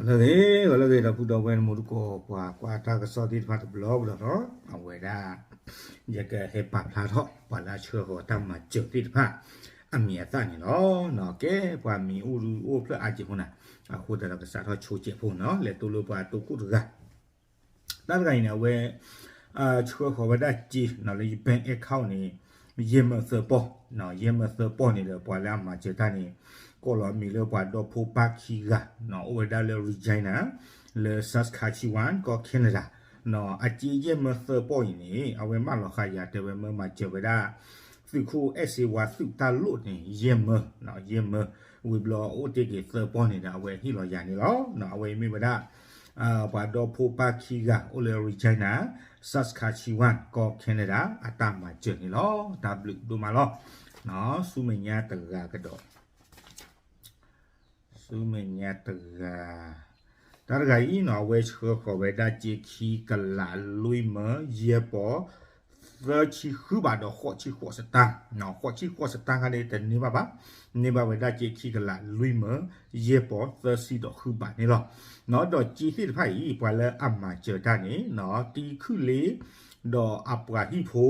လၢဂ့ၤ ဂီၤလၢဂ့ၤ ဒီပုၢ်ဒီဝဲၢ် နမူတကိး ပှၤကွၢ်တၢ်ကစီၣ်သ့ၣ်တဖၣ်တဘျီကဒီးလီၤ. အဝဲဒၣ် ယကဟဲပာ်ဖျါထီၣ် ပှၤလၢအဆှၢဃီၤတၢ်မၤစၢၤသ့ၣ်တဖၣ် အမံၤအသၣ်န့ၣ်လီၤ. ကဲ ပှၤမံၤအိၣ်ဒုးအိၣ်ဖျၢၣ်အါကဲးဖိနၤ, အဃိသတးဒီးကစးထီၣ်ဆိကဲးဖိန့ၣ်လီၤ. လဲၤတိၢ်လၢပှၤတိခိၣ်တဂၤ တၢ်တဂၤအံၤန့ၣ် အဝဲ ဆှၢဃီၤဝဲဒၣ်စ့ လၢယ bank account န့ၣ် ယဲၢ်မၢသၢပီၢ်, ယဲၢ်မၢသၢပီၢ်န့ၣ်ဒီး ပှၤလၢအမၤစၢၤတၢ်န့ၣ် ကိးလီၤအမံၤလၢပှၤဒီဖိပၢ်ခံဂၤ, အိၣ်ဝဲဒၣ်လၢ Regina လၢ Saskatchewan ကီၢ် Canada, အစ့ယဲၢ်မၢသၢပီၢ်အံၤန့ၣ် အဝဲမၢလီၤဃာ်ယၤ တဲဝဲမၢမၤစၢၤဝဲဒၣ် သုးခိၣ်အဲၣ်စ့ဝါသုးတၢ်လိၣ်န့ၣ် ယဲၢ်မၢ, ယဲၢ်မၢ, ဝံၤဘျီအိၣ်တ့ၢ်က့ၤသၢပီၢ်န့ၣ်ဒီး အဝဲဟ့ၣ်လီၤယၤန့ၣ်လီၤ. အဝဲအံၤမ့ၢ်ဝဲဒၣ် ပှၤဒီဖိပၢ်ခံဂၤ အိၣ်လၢ Regina, Saskatchewan ကီၢ် Canada အတၢ်မၤစၢၤန့ၣ်လီၤ. တၢ်ဘျုးဒိၣ်မးလီၤ. ဆူမဲာ်ညါတဂၤကဒီး ဆူမဲာ်ညါတဂၤ, တၢ်တဂၤအံၤန့ၣ် အဝဲဆှၢဃီၤဝဲဒၣ်စ့ခံကလးလွံၢ်မၢယဲၢ်ပီၢ် သၢဆံဃုဘးဒီးဃိးဆံဃိးစတၢ်, ဃိးဆံဃိးစတၢ်ခါန့ၣ် တန့ၢ်ဘၣ်ဘၣ်, န့ၢ်ဘၣ်ဝဲဒၣ်စ့ခံကလးလွံၢ်မၢယဲၢ်ပီၢ်သၢဆံဒီးဃုဘးန့ၣ်လီၤ. ဒီးစ့သ့ၣ်တဖၣ်အံၤ ပှၤလၢအမၤစၢၤတၢ်န့ၣ် တံခုလ့ ဒီးအပှၤဟံၣ်ဖိ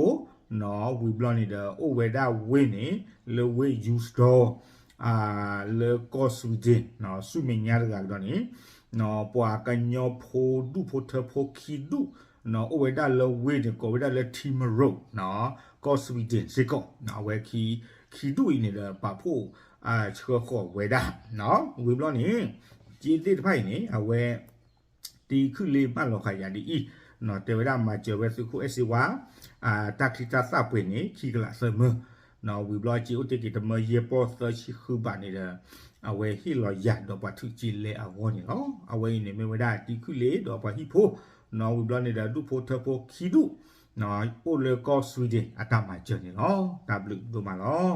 ဝံၤဘျီန့ၣ်ဒီး အိၣ်ဝဲဒၣ်ဝ့ၢ်န့ၣ် လၢဝ့ၢ် Ljusdal လၢကီၢ် Sweden, ဆူမဲာ်ညါတဂၤကဒီးန့ၣ် ပှၤကညီဖိဒူၣ်ဖိထၢဖိခံဒူၣ် အိၣ်ဝဲဒၣ်လၢဝ့ၢ်န့ၣ် ကိးဝဲဒၣ်လၢ Timrå ကီၢ် Sweden စ့ၢ်ကီး, အဝဲ ခံဒူၣ်အံၤန့ၣ်ဒီး ပာ်ဖှိၣ်ဆှၢဃီၤဝဲဒၣ်, ဝံၤဘျီန့ၣ် စ့သ့ၣ်တဖၣ်အံၤန့ၣ် အဝဲ တံခုလ့မၢလီၤဃာ်ယၤဒ်အံၤ, တဲဝဲဒၣ်မၤစၢၤဝဲသုးခိၣ်အဲၣ်စ့ဝါ တၢ်ချံတၢ်သၣ်ပှ့ၤန့ၣ် ခံကလးသၢမၢ, ဝံၤဘျီစ့အိၣ်တ့ၢ်က့ၤတမၢယဲၢ်ပီၢ်သၢဆံဃုဘးန့ၣ်ဒီး အဝဲဟ့ၣ်လီၤယၤဒီးပှၤထုးက့လဲအဂီၢ်န့ၣ်လီၤ. အဝဲအံၤန့ၣ်မ့ၢ်ဝဲဒၣ်တံခုလ့ဒီးပှၤဟံၣ်ဖိ, ဝံၤဘျီန့ၣ်ဒီးဒူၣ်ဖိထၢဖိခံဒူၣ် အိၣ်လၢကီၢ် Sweden အတၢ်မၤစၢၤန့ၣ်လီၤ. တၢ်ဘျုးဒိၣ်မးလီၤ.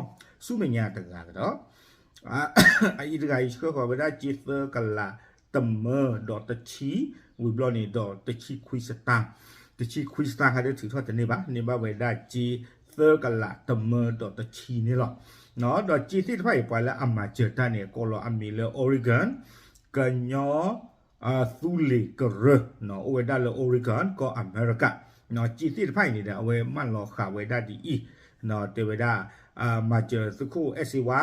ဆူမဲာ်ညါတဂၤကဒီး အအံၤတဂၤအံၤဆှၢဃီၤဝဲဒၣ်စ့သၢကလးတမၢဒီးတဆံ, ဝံၤဘျီန့ၣ်ဒီးတဆံခွံစတၢ်, တဆံခွံစတၢ်ခါဒ်ထုးထီၣ်တန့ၢ်ဘၣ်, န့ၢ်ဘၣ်ဝဲဒၣ်စ့သၢကလးတမၢဒီးတဆံန့ၣ်လီၤ. ဒီးစ့သ့ၣ်တဖၣ်အံၤ ပှၤလၢအမၤစၢၤတၢ်န့ၣ် ကိးလီၤအမံၤလၢ Oregon ကညီ သူလ့ၤကရၢ, အိၣ်ဝဲဒၣ်လၢ Oregon ကီၢ်အမဲရကၤ, စ့သ့ၣ်တဖၣ်အံၤန့ၣ်ဒီး အဝဲမၢလီၤဃာ်ဝဲဒၣ်ဒ်အံၤ, တဲဝဲဒၣ် မၤစၢၤသုးခိၣ်အဲၣ်စ့ဝါ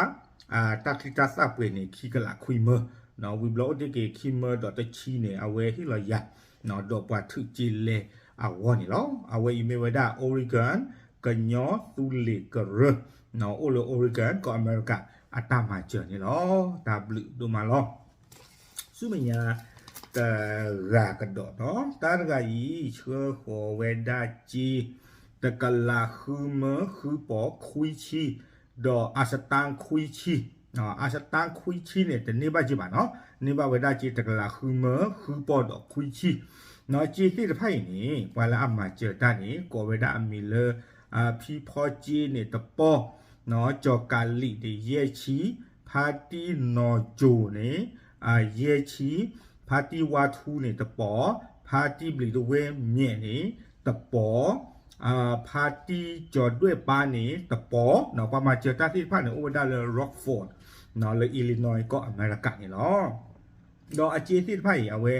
တၢ်ချံတၢ်သၣ်ပှ့ၤန့ၣ် ခံကလးခွံမၢ, ဝံၤဘျီအိၣ်တ့ၢ်က့ၤခံမၢဒီးတဆံန့ၣ် အဝဲဟ့ၣ်လီၤယၤ ဒီးပှၤထုးက့လဲအဂီၢ်န့ၣ်လီၤ. အဝဲအံၤမ့ၢ်ဝဲဒၣ် Oregon ကညီသူလ့ၤကရၢ, အိၣ်လၢ Oregon ကီၢ်အမဲရကၤ အတၢ်မၤစၢၤန့ၣ်လီၤ. တၢ်ဘျုးဒိၣ်မးလီၤ. ဆူမဲာ်ညါတဂၤကဒီးနီၤ, တၢ်တဂၤအံၤ ဆှၢဃီၤဝဲဒၣ်စ့ တကလးဃုမၢဃုပီၢ်ခွံဆံ, ဒီးအစတါခွံဆံ, အစတါခွံဆံန့ၣ် တန့ၢ်ဘၣ်က့ဘၣ်နီၤ, န့ၢ်ဘၣ်ဝဲဒၣ်စ့တကလးဃုမၢဃုပီၢ်ဒီးခွံဆံ, စ့သ့ၣ်တဖၣ်အံၤန့ၣ် ပှၤလၢအမၤစၢၤတၢ်န့ၣ် ကိးဝဲဒၣ်အမံၤလၢ ဖံဖီက့န့ၣ်တပီၢ်, ကၠီၤကးလံးန့ၣ် ယဲၢ်ဆံ, ဖါတံၢ်နီၢ်ကၠိၤန့ၣ် ယဲၢ်ဆံ, ဖါတံၢ်ဝါထူန့ၣ်တပီၢ်, ဖါတံၢ်ဘျံးတဝ့ၢ်မၠဲးန့ၣ်တပီၢ်, ဖါတံၢ်ကၠီၤဒွဲၣ်ပၢ်န့ၣ်တပီၢ်, ပှၤမၤစၢၤတၢ်သ့ၣ်တဖၣ်န့ၣ် အိၣ်ဝဲဒၣ်လၢ Rockford လၢ Illinois ကီၢ်အမဲရကၤန့ၣ်လီၤ. ဒီးအစ့သ့ၣ်တဖၣ်အံၤ အဝဲ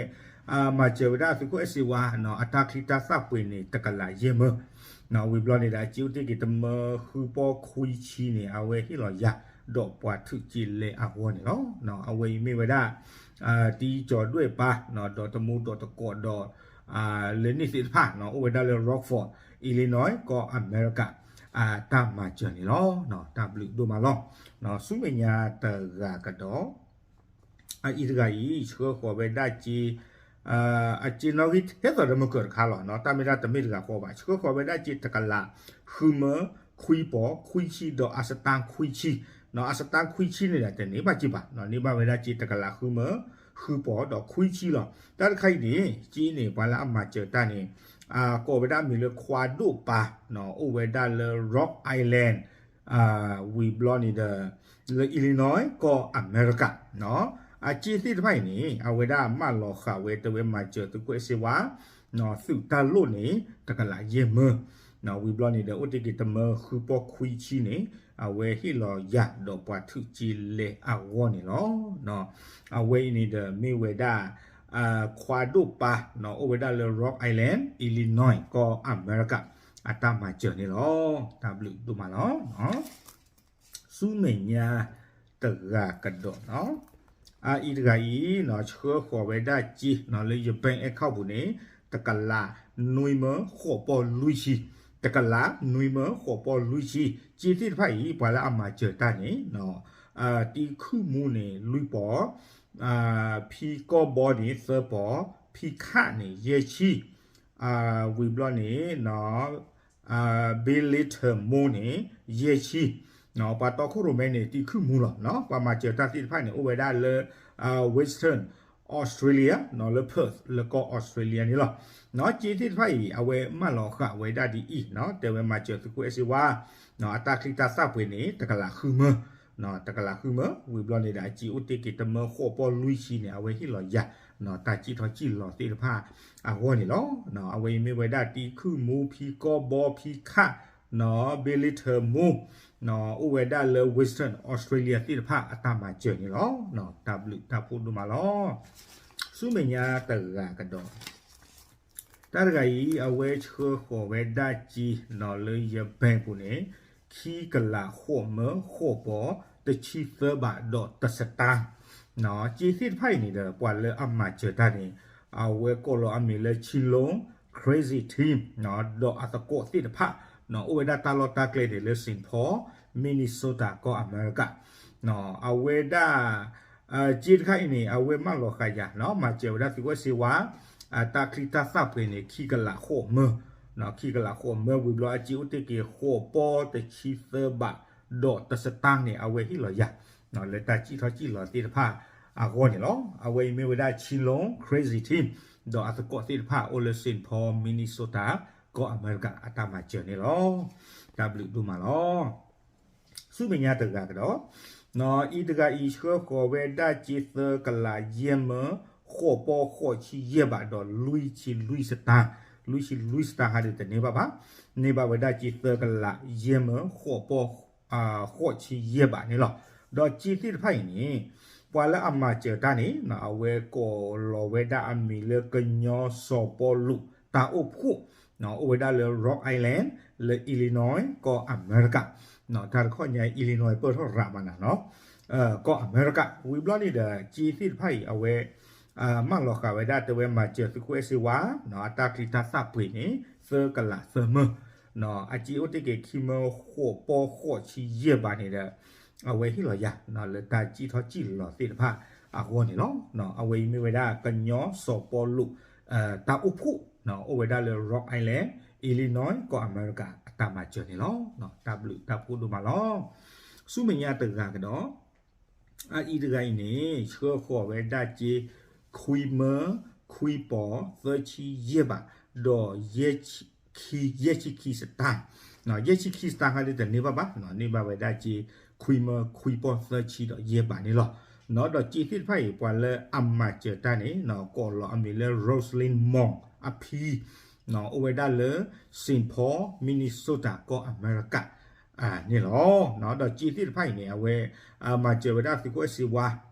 မၤစၢၤဝဲဒၣ်သုးခိၣ်အဲၣ်စ့ဝါ အတၢ်ချံတၢ်သၣ်ပှ့ၤန့ၣ် တကလးယဲၢ်မၢ, ဝံၤဘျီန့ၣ်ဒီး အစ့အိၣ်တ့ၢ်က့ၤတမၢဃုပီၢ်ခွံဆံန့ၣ် အဝဲဟ့ၣ်လီၤယၤ ဒီးပှၤထုးက့လဲအဂီၢ်န့ၣ်လီၤ. အဝဲအံၤမ့ၢ်ဝဲဒၣ် တံၢ်ကၠီၤဒွဲၣ်ပၢ် ဒီးတမူဒီးတကိးဒီး လၢန့ၣ်သ့ၣ်တဖၣ် အိၣ်ဝဲဒၣ်လၢ Rockford Illinois ကီၢ်အမဲရကၤ အတၢ်မၤစၢၤန့ၣ်လီၤ. တၢ်ဘျုးဒိၣ်မးလီၤ. ဆူမဲာ်ညါတဂၤကဒီး အအံၤတဂၤအံၤ ဆှၢဃီၤဝဲဒၣ်စ့ အစ့နီၣ်ဂံၢ်ထဲသိးဒီးမုၢ်ကၢၤတခါလီၤ. တၢ်မ့ၢ်တၢ်တမ့ၢ်တဂၤဃီဘၣ် ဆှၢဃီၤဝဲဒၣ်စ့တကလးဃုမၢ ခွံပီၢ် ခွံဆံ ဒီးအစတါခွံဆံ, အစတါခွံဆံန့ၣ်ဒီး တန့ၢ်ဘၣ်စ့ဘၣ်, န့ၢ်ဘၣ်ဝဲဒၣ်စ့တကလးဃုမၢ ဃုပီၢ်ဒီးခွံဆံလီၤ. တၢ်တခါအံၤန့ၣ် စ့န့ၣ် ပှၤလၢအမၤစၢၤတၢ်န့ၣ် ကိးဝဲဒၣ်မံၤလၢခွါဒိၣ်ပၢ် အိၣ်ဝဲဒၣ်လၢ Rock Island ဝံၤဘျီန့ၣ်ဒီး လၢ Illinois ကီၢ်အမဲရကၤ, အစ့သ့ၣ်တဖၣ်အံၤန့ၣ် အဝဲဒၣ်မၢလီၤဃာ်ဝဲ တဲဝဲမၤစၢၤသုးခိၣ်အဲၣ်စ့ဝါ သုးတၢ်လိၣ်န့ၣ် တကလးယဲၢ်မၢ, ဝံၤဘျီန့ၣ်ဒီး အိၣ်တ့ၢ်က့ၤတမၢဃုပီၢ်ခွံဆံန့ၣ် အဝဲဟ့ၣ်လီၤယၤဒီးပှၤထုးက့လဲအဂီၢ်န့ၣ်လီၤ. အဝဲအံၤန့ၣ်ဒီးမ့ၢ်ဝဲဒၣ် ခွါဒိၣ်ပၤ အိၣ်ဝဲဒၣ်လၢ Rock Island Illinois ကီၢ်အမဲရကၤ အတၢ်မၤစၢၤန့ၣ်လီၤ. တၢ်ဘျုးဒိၣ်မးလီၤ. ဆူမဲာ်ညါတဂၤကဒီးနီၤ, အအံၤတဂၤအံၤ ဆှၢဃီၤဝဲဒၣ်က့ၤလၢယ bank account ပူၤန့ၣ် တကလးနွံမၢဃိးပီၢ်လွံၢ်ဆံ, တကလးနွံမၢဃိးပီၢ်လွံၢ်ဆံ, က့ၤသ့ၣ်တဖၣ်အံၤ ပှၤလၢအမၤစၢၤတၢ်န့ၣ် တံၤခုၣ်မူန့ၣ် လွံၢ်ပီၢ်, ဖံကီၢ်ဘီန့ၣ် သၢပီၢ်, ဖံခၣ်န့ၣ် ယဲၢ်ဆံ, ဝံၤဘျီန့ၣ် ဘ့လ့ထၢၣ်မိၢ်န့ၣ် ယဲၢ်ဆံ, ပှၤတီခိၣ်ရိၣ်မဲန့ၣ် တံၤခုၣ်မူလီၤ. ပှၤမၤစၢၤတၢ်သ့ၣ်တဖၣ်န့ၣ် အိၣ်ဝဲဒၣ်လၢ Western Australia လၢ Perth လၢကီၢ် Australia န့ၣ်လီၤ. က့ၤသ့ၣ်တဖၣ်အံၤ အဝဲမၢလီၤဃာ်ဝဲဒၣ်ဒ်အံၤ, တဲဝဲမၤစၢၤသုးခိၣ်အဲၣ်စ့ဝါ အတၢ်ချံတၢ်သၣ်ပှ့ၤန့ၣ် တကလးဃုမၢ, တကလးဃုမၢ, ဝံၤဘျီန့ၣ်ဒီး အက့ၤအိၣ်တ့ၢ်က့ၤတမၢဃိးပီၢ်လွံၢ်ဆံန့ၣ် အဝဲဟ့ၣ်လီၤယၤ တၢ်စံၣ်ထီၣ်စံၣ်လီၤသ့ၣ်တဖၣ်အဂီၢ်န့ၣ်လီၤ. အဝဲအံၤမ့ၢ်ဝဲဒၣ်တံၤခုၣ်မူ ဖံကီၢ်ဘီ ဖံခၣ် ဘ့လ့ထၢၣ်မိၢ် အိၣ်ဝဲဒၣ်လၢ Western Australia သ့ၣ်တဖၣ်အတၢ်မၤစၢၤန့ၣ်လီၤ. တၢ်ဘျုးတၢ်ဖှိၣ်ဒိၣ်မးလီၤ. ဆူမဲာ်ညါတဂၤကဒီး တၢ်တဂၤအံၤ အဝဲဆှၢဃီၤဝဲဒၣ်က့ၤလၢယ bank ပူၤန့ၣ် ခံကလးဃိးမၢဃိးပီၢ် တဆံသၢဘးဒီးတစတၢ်, က့ၤသ့ၣ်တဖၣ်အံၤန့ၣ်ဒီး ပှၤလၢအမၤစၢၤတၢ်န့ၣ် အဝဲကိးလီၤအမံၤလၢ Chin Loan Crazy Team ဒီးအသကိးသ့ၣ်တဖၣ် အိၣ်ဝဲဒၣ်တၢ်လီၢ်တၢ်ကျဲန့ၣ်လၢ Saint Paul Minnesota ကီၢ်အမဲရကၤ, အဝဲဒၣ် က့ၤတခါအံၤန့ၣ် အဝဲမၢလီၤဃာ်ယၤ မၤစၢၤဝဲဒၣ်သုးခိၣ်အဲၣ်စ့ဝါ တၢ်ချံတၢ်သၣ်ပှ့ၤန့ၣ် ခံကလးဃိးမၢ, ခံကလးဃိးမၢ ဝံၤဘျီအက့ၤအိၣ်တ့ၢ်က့ၤ ဃိးပီၢ်တဆံသၢဘးဒီးတစတၢ်န့ၣ် အဝဲဟ့ၣ်လီၤယၤ လၢတၢ်စံၣ်ထီၣ်စံၣ်လီၤသ့ၣ်တဖၣ်အဂီၢ်န့ၣ်လီၤ. အဝဲအံၤမ့ၢ်ဝဲဒၣ် Chin Loan Crazy Team ဒီးအသကိးသ့ၣ်တဖၣ်အိၣ်လၢ Saint Paul Minnesota ကီၢ်အမဲရကၤ အတၢ်မၤစၢၤန့ၣ်လီၤ. တၢ်ဘျုးဒိၣ်မးလီၤ. ဆူမဲာ်ညါတဂၤကဒီး အံၤတဂၤအံၤ ဆှၢဃီၤဝဲဒၣ်က့ၤသၢကလးယဲၢ်မၢ ဃိးပီၢ်ဃိးဆံယဲၢ်ဘးဒီးလွံၢ်ဆံလွံၢ်စတၢ်, လွံၢ်ဆံလွံၢ်စတၢ်ဟါဒီးတန့ၢ်ဘၣ်ဘၣ်, န့ၢ်ဘၣ်ဝဲဒၣ်က့ၤသၢကလးယဲၢ်မၢ ဃိးပီၢ် ဃိးဆံယဲၢ်ဘးန့ၣ်လီၤ. ဒီးက့ၤသ့ၣ်တဖၣ်အံၤန့ၣ် ပှၤလၢအမၤစၢၤတၢ်န့ၣ် အဝဲကိးလီၤဝဲဒၣ်အမံၤလၢကညီစီၤပီလူးတၢ်အိၣ်ဖှိၣ် အိၣ်ဝဲဒၣ်လၢ Rock Island လၢ Illinois ကီၢ်အမဲရကၤ, တၢ်တခီညါ Illinois ပၢၢ်ထီၣ်ရးမးနၤနီၤ, ကီၢ်အမဲရကၤ ဝံၤဘျီန့ၣ်ဒီး က့ၤသ့ၣ်တဖၣ်အံၤ အဝဲ မၢလီၤဃာ်ဝဲဒၣ်တဲဝဲမၤစၢၤသုးခိၣ်အဲၣ်စ့ဝါ အတၢ်ချံတၢ်သၣ်ပှ့ၤန့ၣ် သၢကလးသၢမၢ, အက့ၤအိၣ်တ့ၢ်က့ၤခံမၢဃိးပီၢ်ဃိးဆံယဲၢ်ဘးန့ၣ်ဒီး အဝဲဟ့ၣ်လီၤယၤ လၢတၢ်စံၣ်ထီၣ်စံၣ်လီၤသ့ၣ်တဖၣ်အဂီၢ်န့ၣ်လီၤ. အဝဲအံၤမ့ၢ်ဝဲဒၣ်ကညီစီၤပီလူး တၢ်အိၣ်ဖှိၣ် အိၣ်ဝဲဒၣ်လၢ Rock Island Illinois ကီၢ်အမဲရကၤ အတၢ်မၤစၢၤန့ၣ်လီၤ. တၢ်ဘျုးတၢ်ဖှိၣ်ဒိၣ်မးလီၤ. ဆူမဲာ်ညါတဂၤကဒီး အအံၤတဂၤအံၤန့ၣ် ဆှၢဃီၤဝဲဒၣ်က့ၤ ခွံမၢ ခွံပီၢ် သၢဆံယဲၢ်ဘး ဒီး ယဲၢ်ဆံခံစတၢ်, ယဲၢ်ဆံခံစတၢ်ဟါဒီးတန့ၢ်ဘၣ်ဘၣ်, န့ၢ်ဘၣ်ဝဲဒၣ်က့ၤ ခွံမၢ ခွံပီၢ် သၢဆံဒီးယဲၢ်ဘးန့ၣ်လီၤ. ဒီးက့ၤသ့ၣ်တဖၣ်အံၤ ပှၤလၢအမၤစၢၤတၢ်န့ၣ် ကိးလီၤအမံၤလၢ Rosalyn Mong အဖံ အိၣ်ဝဲဒၣ်လၢ Saint Paul Minnesota ကီၢ်အမဲရကၤ န့ၣ်လီၤ. ဒီးက့ၤသ့ၣ်တဖၣ်အံၤန့ၣ် အဝဲ မၤစၢၤဝဲဒၣ်သုးခိၣ်အဲၣ်စ့ဝါ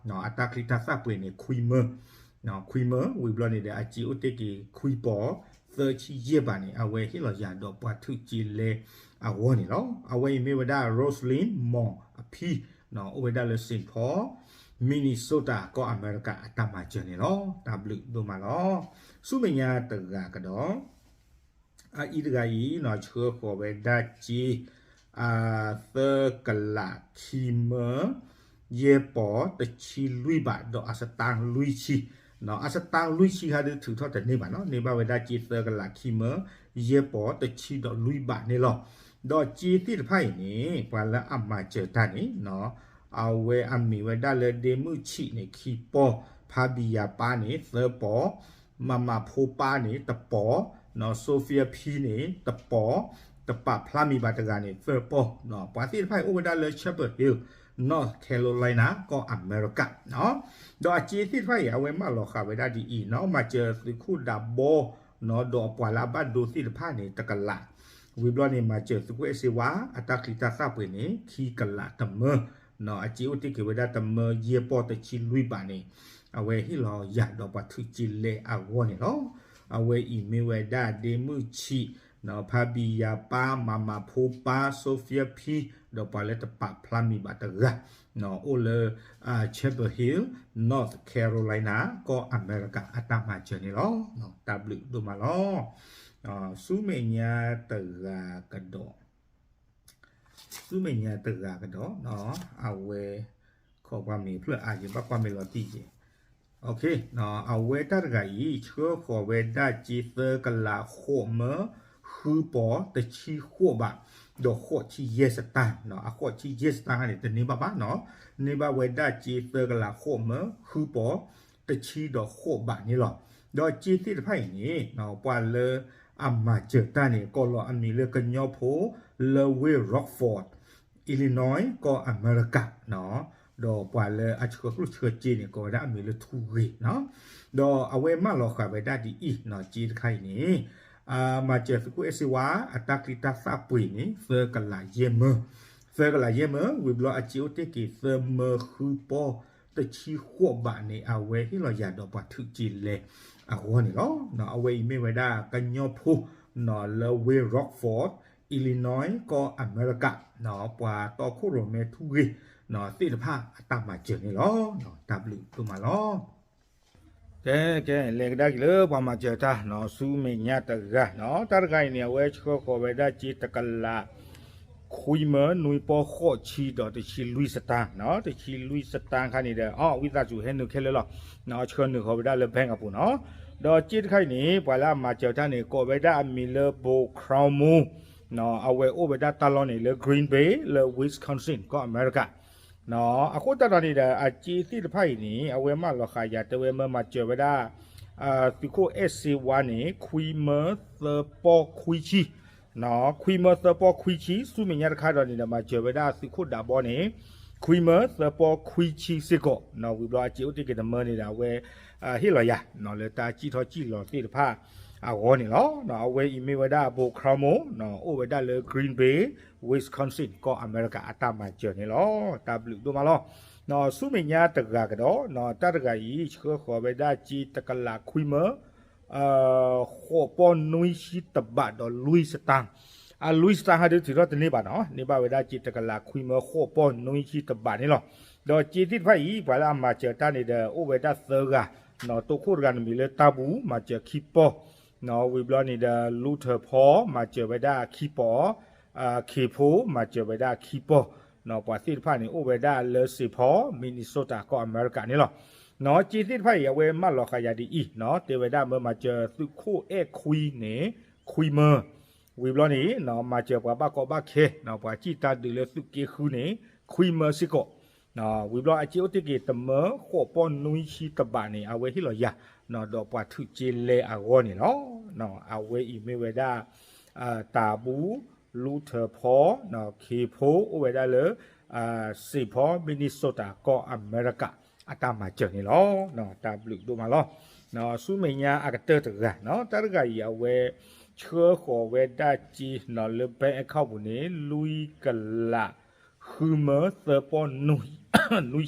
အတၢ်ချံတၢ်သၣ်ပှ့ၤန့ၣ် ခွံမၢ, ခွံမၢ ဝံၤဘျီန့ၣ်ဒီး အက့ၤအိၣ်တ့ၢ်က့ၤ ခွံပီၢ် သၢဆံယဲၢ်ဘးန့ၣ် အဝဲဟ့ၣ်လီၤယၤဒီးပှၤထုးက့လဲအဂီၢ်န့ၣ်လီၤ. အဝဲအံၤမ့ၢ်ဝဲဒၣ် Rosalyn Mong အဖံ အိၣ်ဝဲဒၣ်လၢ Saint Paul Minnesota ကီၢ်အမဲရကၤ အတၢ်မၤစၢၤန့ၣ်လီၤ. တၢ်ဘျုးဒိၣ်မးလီၤ. ဆူမဲာ်ညါတဂၤကဒီး အအံၤတဂၤအံၤ ဆှၢဃီၤဝဲဒၣ်က့ၤ သၢကလးခံမၢ ယဲၢ်ပီၢ်တဆံလွံၢ်ဘး ဒီးအစတၣ်လွံၢ်ဆံ, အစတၣ်လွံၢ်ဆံဟါဒီးထုးထီၣ်တန့ၢ်ဘၣ်နီၤ, န့ၢ်ဘၣ်ဝဲဒၣ်က့ၤသၢကလးခံမၢ ယဲၢ်ပီၢ်တဆံဒီးလွံၢ်ဘးန့ၣ်လီၤ. ဒီးက့ၤသ့ၣ်တဖၣ်အံၤန့ၣ် ပှၤလၢအမၤစၢၤတၢ်န့ၣ် အဝဲအမံၤဝဲဒၣ်လၢ ဒ့မုၣ်ဆံးန့ၣ် ခံပီၢ်, ဖါဘံယၤပၢ်န့ၣ် သၢပီၢ်, မၤမၤဖိပၢ်န့ၣ် တပီၢ်, နီၢ် Sophia ဖံန့ၣ် တပီၢ်, တပာ်ဖျါမံၤဘၣ်တဂၤန့ၣ် သၢပီၢ်, ပှၤသ့ၣ်တဖၣ်အံၤအိၣ်ဝဲဒၣ်လၢ Chapel Hill, North Carolina ကီၢ်အမဲရကၤ, ဒီးအက့ၤသ့ၣ်တဖၣ်အံၤ အဝဲမၢလီၤဃာ်ဝဲဒၣ်ဒ်အံၤနီၤ, မၤစၢၤသုးခိၣ်ဒးဘီ နီၤ ဒီးပှၤလၢအဘၣ်ဒိသ့ၣ်တဖၣ်န့ၣ် တကလး ဝံၤဘျီန့ၣ် မၤစၢၤသုးခိၣ်အဲၣ်စ့ဝါ အတၢ်ချံတၢ်သၣ်ပှ့ၤန့ၣ် ခံကလးတမၢ, အစ့အိၣ်တ့ၢ်က့ၤဝဲဒၣ်တမၢယဲၢ်ပီၢ်တဆံလွံၢ်ဘးန့ၣ် အဝဲဟ့ၣ်လီၤယၤဒီးပှၤထုးက့လဲအဂီၢ်န့ၣ်လီၤ. အဝဲအံၤမ့ၢ်ဝဲဒၣ်ဒ့မုၣ်ဆံး, ဖါဘံယၤပၢ်, မၤမၤဖိပၢ်, စိဖၠၢဖံ, ဒီးပှၤလၢတပာ်ဖျါမံၤဘၣ်တဂၤ, အိၣ်လၢ Chapel Hill, North Carolina ကီၢ်အမဲရကၤအတၢ်မၤစၢၤန့ၣ်လီၤ. တၢ်ဘျုးဒိၣ်မးလီၤ. ဆူမဲာ်ညါတဂၤကဒီး ဆူမဲာ်ညါတဂၤကဒီး, အဝဲ ခီပှၤမ့ၢ်ဖျၢၣ်အါယံၤ ဘၣ်ကွၢ်မ့ၢ်လီၤတံၢ်ယံၤ, အဝဲတၢ်တဂၤအံၤ ဆှၢဃီၤဝဲဒၣ်စ့သၢကလးဃိးမၢ ဃုပီၤတဆံဃိးဘး, ဒီးဃိးဆံယဲၢ်စတၢၣ်, အဃိးဆံယဲၢ်စတ၁ၣ်န့ၣ် တန့ၢ်ဘၣ်ဘၣ်နီၤ, န့ၢ်ဘၣ်ဝဲဒၣ်စ့သၢကလးဃိးမၢ ဃုပီၤတဆံဒီးဃိးဘးန့ၣ်လီၤ. ဒီးစ့သ့ၣ်တဖၣ်အံၤန့ၣ် ပှၤလၢအမၤစၢၤတၢ်န့ၣ် ကိးလီၤအမံၤလၢကညီဖိ လၢဝ့ၢ် Rockford Illinois ကီၢ်အမဲရကၤ, ဒီးပှၤလၢအဆှၢကျိၣ်ဆှၢစ့န့ၣ် ကိးဝဲဒၣ်အမံၤလၢထူဂ့ၤနီၤ, ဒီးအဝဲမၢလီၤဃာ်ဝဲဒၣ်ဒ်အံၤနီၤ, စ့တခါအံၤန့ၣ် မၤစၢၤသုးခိၣ်အဲၣ်စ့ဝါ အတၢ်ချံတၢ်သၣ်ပှ့ၤန့ၣ် သၢကလးယဲၢ်မၢ, သၢကလးယဲၢ်မၢ ဝံၤဘျီအစ့အိၣ်တ့ၢ်က့ၤသၢမၢဃုပီၤတဆံဃိးဘးန့ၣ် အဝဲဟ့ၣ်လီၤယၤဒီးပှၤထုးက့လဲအဂီၢ်န့ၣ်လီၤ. အဝဲအံၤမ့ၢ်ဝဲဒၣ်ကညီဖိနီၤ လၢဝ့ၢ် Rockford Illinois ကီၢ်အမဲရကၤ, ပှၤတီခိၣ်ရိၣ်မဲထူဂ့ၤသ့ၣ်တဖၣ်အတၢ်မၤစၢၤန့ၣ်လီၤ. တၢ်ဘျုးဒိၣ်မးလီၤ. ကဲ ကဲ လဲၤကဒါက့ၤလၢပှၤမၤစၢၤတၢ်နီၤ, ဆူမဲာ်ညါတဂၤနီၤ, တၢ်တဂၤအံၤန့ၣ် အဝဲဆှၢဃီၤဝဲဒၣ်စ့တကလး ခွံမၢ နွံပီၢ်ဃိးဆံဒီးတဆံလွံၢ်စတၢၣ်နီၤ, တဆံလွံၢ်စတၢၣ်ခါန့ၣ်ဒီး အီ ဝံသးစူၤဟဲနုာ်ခဲလၢာ်လီၤ, ဆှၢနုာ်ဃီၤဝဲဒၣ်လၢ bank အပူၤနီၤ, ဒီးစ့တခါအံၤန့ၣ် ပှၤလၢအမၤစၢၤတၢ်န့ၣ် ကိးဝဲဒၣ်အမံၤလၢ Bo Crowmore အဝဲအိၣ်ဝဲဒၣ်တၢ်လီၢ်န့ၣ်လၢ Green Bay လၢ Wisconsin ကီၢ်အမဲရကၤ အဃိသတးဒီးန့ၣ်ဒီး အစ့သ့ၣ်တဖၣ်အံၤန့ၣ် အဝဲမၢလီၤဃာ်ယၤတဲဝဲမၢမၤစၢၤဝဲဒၣ် သုးခိၣ်အဲၣ်စ့ဝါန့ၣ် ခွံမၢသၢပီၢ်ခွံဆံ, ခွံမၢသၢပီၢ်ခွံဆံ ဆူမဲာ်ညါတခါဒီးန့ၣ်ဒီး မၤစၢၤဝဲဒၣ်သုးခိၣ်ဒးဘီန့ၣ် ခွံမၢသၢပီၢ်ခွံဆံစ့ၢ်ကီး, ဝံၤဘျီအစ့အိၣ်တ့ၢ်က့ၤတမၢန့ၣ်ဒီး အဝဲဟ့ၣ်လီၤယၤ လၢတၢ်စံၣ်ထီၣ်စံၣ်လီၤသ့ၣ်တဖၣ်အဂီၢ်န့ၣ်လီၤ. အဝဲအံၤမ့ၢ်ဝဲဒၣ် Bo Crowmore အိၣ်ဝဲဒၣ်လၢ Green Bay, Wisconsin ကီၢ်အမဲရကၤအတၢ်မၤစၢၤန့ၣ်လီၤ. တၢ်ဘျုးဒိၣ်မးလီၤ. ဆူမဲာ်ညါတဂၤကဒီး တၢ်တဂၤအံၤ ဆှၢဃီၤဝဲဒၣ်စ့တကလးခွံမၢ ဃိးပီၢ်နွံဆံတဘးဒီးလွံၢ်စတၢၣ်, အလွံၢ်စတၣ်ဟါဒုးတုၤထီၣ်တန့ၢ်ဘၣ်နီၤ, န့ၢ်ဘၣ်ဝဲဒၣ်စ့တကလးခွံမၢ ဃိးပီၢ်နွံဆံတဘးန့ၣ်လီၤ. ဒီးစ့သ့ၣ်တဖၣ်အံၤ ပှၤလၢအမၤစၢၤတၢ်န့ၣ်ဒီး အိၣ်ဝဲဒၣ်သၢဂၤ, တိခိၣ်တဂၤန့ၣ်မံၤလၢတၢ်ပူၤ မၤစၢၤခံပီၢ်, ဝံၤဘျီန့ၣ်ဒီး လူထၢၣ်ဖီ မၤစၢၤဝဲဒၣ်ခံပီၢ်, ခ့ၣ်ဖိ မၤစၢၤဝဲဒၣ်ခံပီၢ်, ပှၤသ့ၣ်တဖၣ်န့ၣ် အိၣ်ဝဲဒၣ်လၢ Saint Paul, Minnesota ကီၢ်အမဲရကၤန့ၣ်လီၤ. စ့သ့ၣ်တဖၣ်အံၤ အဝဲမၢလီၤဃာ်ယၤဒ်အံၤနီၤ, တဲဝဲဒၣ်မၢမၤစၢၤသုးခိၣ်အဲၣ်ခွံန့ၣ် ခွံမၢ, ဝံၤဘျီန့ၣ် မၤစၢၤပှၤဘၣ်ကီဘၣ်ခဲ ပှၤစံၣ်တၢ်ဒုးလၢသုးက့ဃုန့ၣ် ခွံမၢစ့ၢ်ကီး, ဝံၤဘျီအစ့အိၣ်တ့ၢ်က့ၤတမၢ ဃိးပီၢ်နွံဆံတဘးန့ၣ် အဝဲဟ့ၣ်လီၤယၤ ဒီးပှၤထုးက့လဲအဂီၢ်န့ၣ်လီၤ. အဝဲအံၤမ့ၢ်ဝဲဒၣ် တၢ်ပူၤ, လူထၢၣ်ဖီ, ခ့ၣ်ဖိ အိၣ်ဝဲဒၣ်လၢ Saint Paul, Minnesota ကီၢ်အမဲရကၤ အတၢ်မၤစၢၤန့ၣ်လီၤ. တၢ်ဘျုးဒိၣ်မးလီၤ. ဆူမဲာ်ညါအကတၢၢ်တဂၤနီၤ, တၢ်တဂၤအံၤ အဝဲဆှၢဃီၤဝဲဒၣ်စ့နီၤ လၢ bank account ပူၤန့ၣ် လွံၢ်ကလး ဃုမၢ သၢပီၢ် နွံ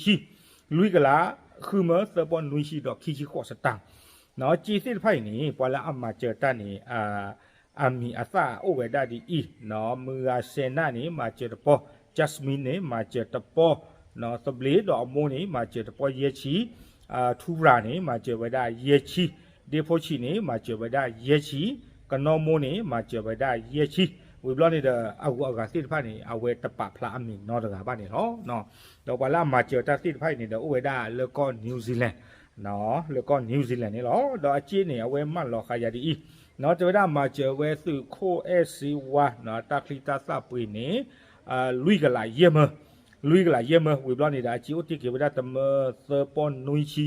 ဆံ, လွံၢ်ကလး ဃုမၢ သၢပီၢ် နွံဆံ ဒီးခံဆံဃိးစတၢ်နီၤ. စ့သ့ၣ်တဖၣ်အံၤန့ၣ် ပှၤလၢအမၤစၢၤတၢ်န့ၣ် အမံၤအသၣ်အိၣ်ဝဲဒၣ်ဒ်အံၤနီၤ, မုၢ်ဂၤစဲးနၣ်န့ၣ် မၤစၢၤတပီၢ်, Jasmine န့ၣ် မၤစၢၤတပီၢ်, သဘျ့ဒီးအမိၢ်န့ၣ် မၤစၢၤတပီၢ်ယဲၢ်ဆံ, ထူရၤန့ၣ် မၤစၢၤဝဲဒၣ်ယဲၢ်ဆံ, ဒ့ဖိဆံးန့ၣ် မၤစၢၤဝဲဒၣ်ယဲၢ်ဆံ, ကနီၢ်မိၢ်န့ၣ် မၤစၢၤဝဲဒၣ်ယဲၢ်ဆံ, ဝံၤဘျီန့ၣ်ဒီး အဂုၤအဂၤသ့ၣ်တဖၣ်န့ၣ် အဝဲတပာ်ဖျါအမံၤနီတဂၤဘၣ်န့ၣ်လီၤ. ဒီးပှၤလၢအမၤစၢၤတၢ်သ့ၣ်တဖၣ်အံၤန့ၣ်ဒီး အိၣ်ဝဲဒၣ်လၢကီၢ် New Zealand လၢကီၢ် New Zealand န့ၣ်လီၤ. ဒီးအစ့န့ၣ် အဝဲမၢလီၤဃာ်ယၤဒ်အံၤ, တဲဝဲဒၣ်မၤစၢၤဝဲသုးခိၣ်အဲၣ်စ့ဝါ တၢ်ချံတၢ်သၣ်ပှ့ၤန့ၣ် လွံၢ်ကလးယဲၢ်မၢ, လွံၢ်ကလးယဲၢ်မၢ, ဝံၤဘျီန့ၣ်ဒီး အစ့အိၣ်တ့ၢ်က့ၤဝဲဒၣ်တမၢ သၢပီၢ် နွံဆံ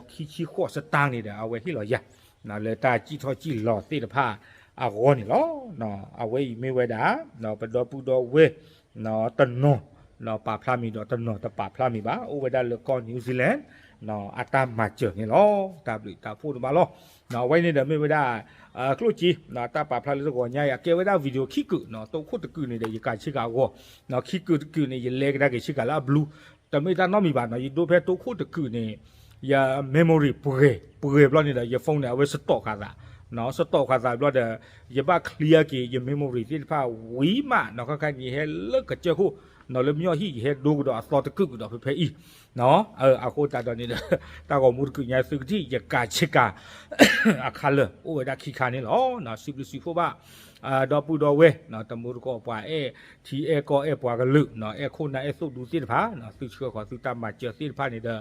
ဒီးခံဆံဃိးစတၢ်န့ၣ်ဒီး အဝဲဟ့ၣ်လီၤယၤ လၢတၢ်စံၣ်ထီၣ်စံၣ်လီၤသ့ၣ်တဖၣ်အဂီၢ်န့ၣ်လီၤ. အဝဲအံၤမ့ၢ်ဝဲဒၣ် ပဒီပုၢ်ဒီဝဲၢ် တနီၤ ပာ်ဖျါမံၤဒီးတနီၤတပာ်ဖျါမံၤဘၣ်, အိၣ်ဝဲဒၣ်လၢကီၢ် New Zealand အတၢ်မၤစၢၤန့ၣ်လီၤ. တၢ်ဘျုးတၢ်ဖှိၣ်တဘၣ်လီၤ. အဝဲန့ၣ်ဒီးမ့ၢ်ဝဲဒၣ် ကျိၣ်စ့ တၢ်ပာ်ဖျါလၢတဂီၤညါအံၤ အကဲဝဲဒၣ် video ခံကုာ်နီၤ, တိခိၣ်တကုာ်န့ၣ်ဒီး ယကၤဆ့ကၤအဂီၢ်, ခံကုာ်တကုာ်န့ၣ် ယလဲကဒါက့ၤဆ့ကၤလၢအဘျူး, တမ့ၢ်တၢ်နီတမံၤဘၣ်နီၤ, ယဒိဖဲတိခိၣ်တကုာ်န့ၣ် ယ memory ပှဲၤ ပှဲၤဘျီန့ၣ်ဒီး ယ phone န့ၣ် အဝဲ stop ဃာ်သး, stop ဃာ်သးဘျီဒီး ယဘၣ် clear က့ၤ ယ memory သ့ၣ်တဖၣ်ဝံၤမးနီၤ, ခါခါန့ၣ် ယဟဲလၢကစၢၢ်ခိၣ်နီၤ, လၢမညီဟံၣ် ယဟဲဒိကဒီးအသီတကုာ်ကဒီးဖဲဖဲအံၤ အဃိသတးဒီးန့ၣ်ဒီး တၢ်ဂီၤမူတကုာ်ညါသုကထံၣ် ယကၤဆ့ကၤ အခါလၢာ် အိၣ်ဝဲဒၣ်ခံခါန့ၣ်လီၤ. စံးဘျုးစံးဖှိၣ်ဘၣ် ဒီပုၢ်ဒီဝဲၢ် တမူတကိးပှၤအဲၣ်ထံအဲၣ်ကီၢ်အဲၣ်ပှၤကလုာ် အဲၣ်ခိၣ်နၢ်အဲၣ်သိၣ်ဒူသ့ၣ်တဖၣ် သုဆှၢဃီၤသုတၢ်မၤစၢၤသ့ၣ်တဖၣ်န့ၣ်ဒီး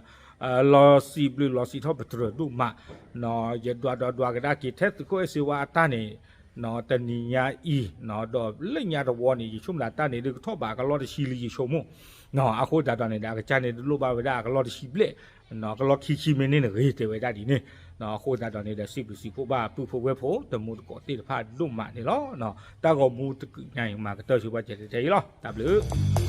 လီၤစံးဘျုးလီၤစံးထီၣ်ပတြၢၤဒိၣ်မး, ယဒွးဒွးဒွးကဒါက့ၤထဲသုးခိၣ်အဲၣ်စ့ဝါအတၢ်န့ၣ် တနံၤညါအံၤ ဒီးလၢညါတဝီန့ၣ် ယဆိကမိၣ်ဒၣ်တၢ်န့ၣ် ဒုးကထီၣ်ဘးကလီတဆံလံယဆိကမိၣ်, အဃိသတးဒီးန့ၣ်ဒီး အကစၢ်န့ၣ် တလိၣ်ဘၣ်ဝဲဒၣ်အကလီတဆံဘျဲၣ်, ကလီခံဆံမ့ၢ်န့ၢ်နဂ့ၤတဲဝဲဒၣ်ဒ်န့ၣ်, အဃိသတးဒီးန့ၣ်ဒီး စံးဘျုးစံးဖှိၣ်ဘၣ်ပုၢ်ဖိဝဲၢ်ဖိ တမူတကိးသ့ၣ်တဖၣ်ဒိၣ်မးန့ၣ်လီၤ. တၢ်ဂီၤမူတကုာ်ညါအံၤ မၤကတၢၢ်ဆိပှၤစဲးထဲအံၤလီၤ. တၢ်ဘျုး